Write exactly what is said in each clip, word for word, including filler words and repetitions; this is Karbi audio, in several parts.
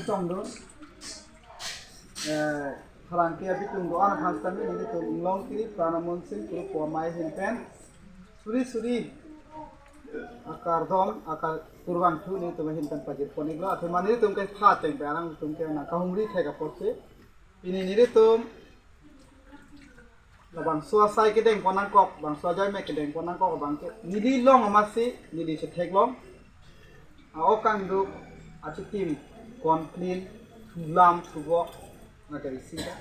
Tongdun. Eh, pherangke abitung do-an aphan sitame nelitum Inglongkiri Pranamon Sing Kuru pu amei ahin pen suri suri akardom, akar kurvangthu nelitum ahin pen pajirpon iklo. Athema nelitum ke pha ateng pe arang tum ke nangkahumri thek apotsi pini nelitum labangso asai kedengpon nangkok, bangso ajai me kedengpon nangkok abang ke neli long amatsi neli chetheklong. A-ok angduk achitim kon clean, thulam thubok, nagari sida.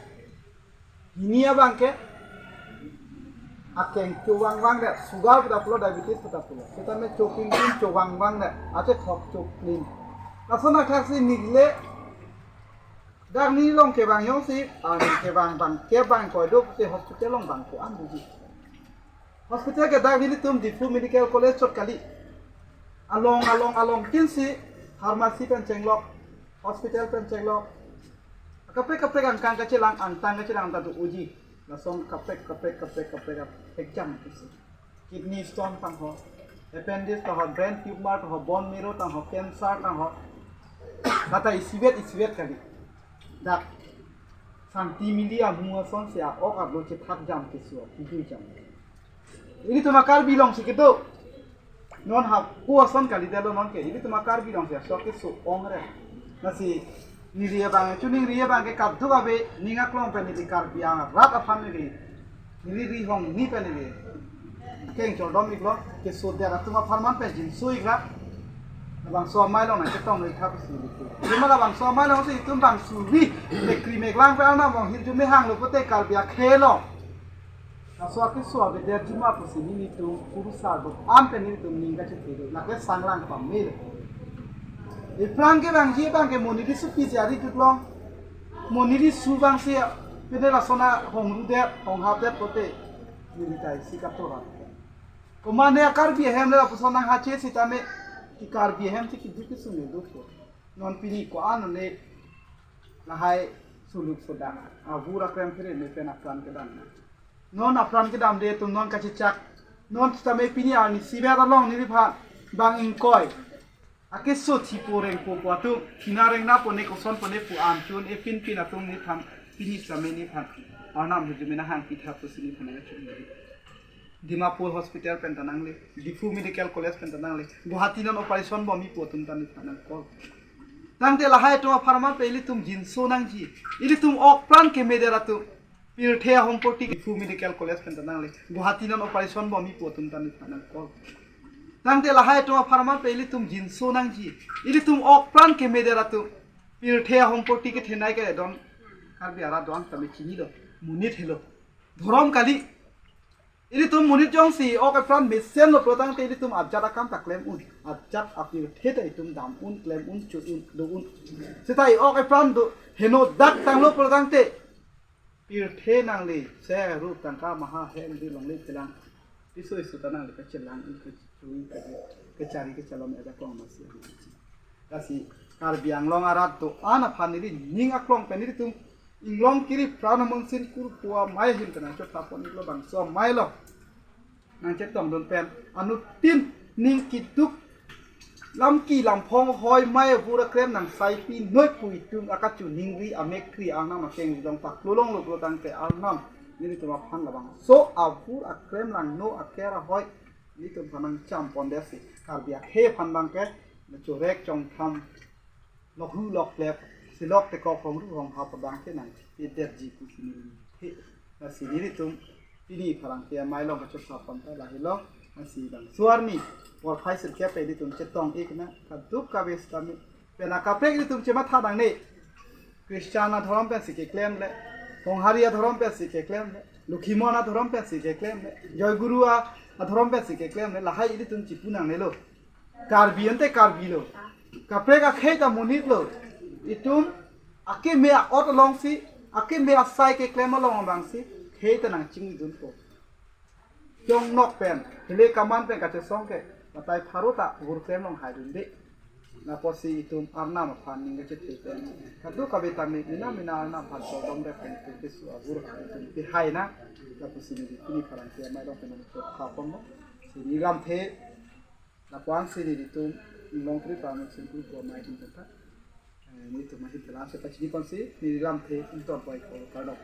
Hini abang ke akeng chowang vangdet, sugar pu ta pulo, diabetes pu ta pulo. Sitame choklim clean chowang vangdet, achethok choklim. Lason athaksi neli le dak neli long kevang jongsi, ah, neli kevang bang, kevang koiduk te hospital along bang ko-an doji. Hospital ke dak nelitum Diphu Medical College chot kali. Along, along, along kinsi pharmacy pen chenglok, hospital pen chenglok. Kaprek kaprek angkang kachelang, angtang kachelang ta doji. Lason kaprek, kaprek, kaprek, kaprek, kaprek jam kinsi. Kidney stone tangho, appendix tangho, brain tumor tangho, bone marrow tangho, cancer tangho. Kata isivet isivet kali. Dak Shanti Mili amu asonsi a-ok arlo chethat jam keso, kidui jam. Ilitum a-Karbi alongsi kedo. Non hap ko ason kalidetlo non ke. Ilitum a-Karbi alongsi aso keso ongre. Lasi neli abang, chuning ri abang ke kaduk ave ning aklong pen neli Karbi arat aphan neli, neli ri hong ni pen neli keng chodom iklo, kesodet atum apharman pen jinso ikra. Labangso amei along nangchetong noi thap si neli ke. Lima labangso amei alongsi itum bang suri, mekri meklang pen anam bang hirjume hanglo pote Karbi akhei lo. Laso akeso avedet jima pusi nelitum kurusar do-an pen nelitum ning kachethelo. Lake sanglang pamelo. Ephrang kevangji abang ke mo neli supi si ari jutlong. Mo neli su vangsi pine lason ahongrudet, honghapdet pote neli ta isi katoran. Komane a-Karbi ahem le lapuson nanghache sitame ke Karbi ahem si kiduk kesung le duk ko. Non pini ko-an le lahai suluk sodak, avur akrem phere ne pen apran kedam na. Non apran kedamde atum non kachechak. Non sitame pini arni siber along neliphan bang ingkoi akeso thipo rengpo pu atum, thina rengna pone, koson pone pu an chun epin pin atum neliphan pini sitame neliphan arnam hirjume nahang pitha pusi neliphan nangchun. Dimapur Hospital pen ta nangle, Diphu Medical College pen ta nangle, Guwahati non operation bomji pu atum ta neliphan nangkol. Tangte lahai atum apharman pen ilitum jinso nangji. Ilitum ok pran kemedet atum pirthe ahong porti, Diphu Medical College pen ta nangle, Guwahati non operation bomji pu atum ta neliphan nangkol. Tangte lahai atum apharman pen ilitum jinso nangji. Ilitum ok pran kemedet atum pirthe ahong porti kethenei ke don Karbi arat do-an tame chinilo. Monit helo. Dhorom kali. Ilitum monit jongsi ok epran mesenlo pulotangte ilitum ajat akam ta klem un. Ajat apirthe ta itum dam un, klem un, chut un, do un. Seta i ok epran do heno dak tanglo pulotangte pirthe nangle, se rup tangka maha hem di longle chelang. Iso iso ta nangle kachelang un, kachui, kache-, kachari kachalom ejakong masi. Lasi Karbi Anglong arat do-an aphan neli ning aklong pen nelitum Inglongkiri Pranamon Sing Kuru pu amei ahin pen nangchethapon iklo, bangso amei along nangchetongdun pen anuttin ning kiduk lam ki lam phong hoi mei avur akrem nangsaipi noi pu itum akachu ningri amek kri arnam akeng ridong paklo longlo pulotangte arnam nelitum aphan labangso avur akrem langno aker ahoi nelitum aphan nangcham pondetsi Karbi akhei aphan abang ke chorek chongtham, lokhu loklep, silok tekok hongru honghap abang ke nangchepedetji pusi neli the. Lasi nelitum pini pherangke amei along kachethapon ta lahelo. Lasi bangso arni porphai sirkep pen nelitum chetong ikna, kaduk kave sitame pen akaprek nelitum chematha nangne. Christian adhorom pensi keklemle, Honghari adhorom pensi keklemle, Lokhimon adhorom pensi keklemle, Joy Guru a-, adhorom pensi keklemle, lahai ilitum chipu nangnelo. Karbi ante Karbi lo. Kaprek akhei ta monit lo. Itum akeme a-ot alongsi, akeme asai keklem along abangsi khei ta nangchingdunpo. Yong nok pen, hile kaman pen kachesong ke, batai pharo ta vur klem long haidunde. Lapusi itum arnam aphan ning kachethe pen, kaduk kave tame mina mina arnam aphan chodom rep pen itum keso avur aphan itum pehai nang. Lapusi neli pini pherangke amei along pen nangchethapon mo. Si neli lamthe, lapu-an si nelitum Inglongkiri Pranamon Sing Kuru pu amei ahin pen ta Netum ahin pen lamsi pachini ponsi neli lamthe ingtonpoi ko, kardom.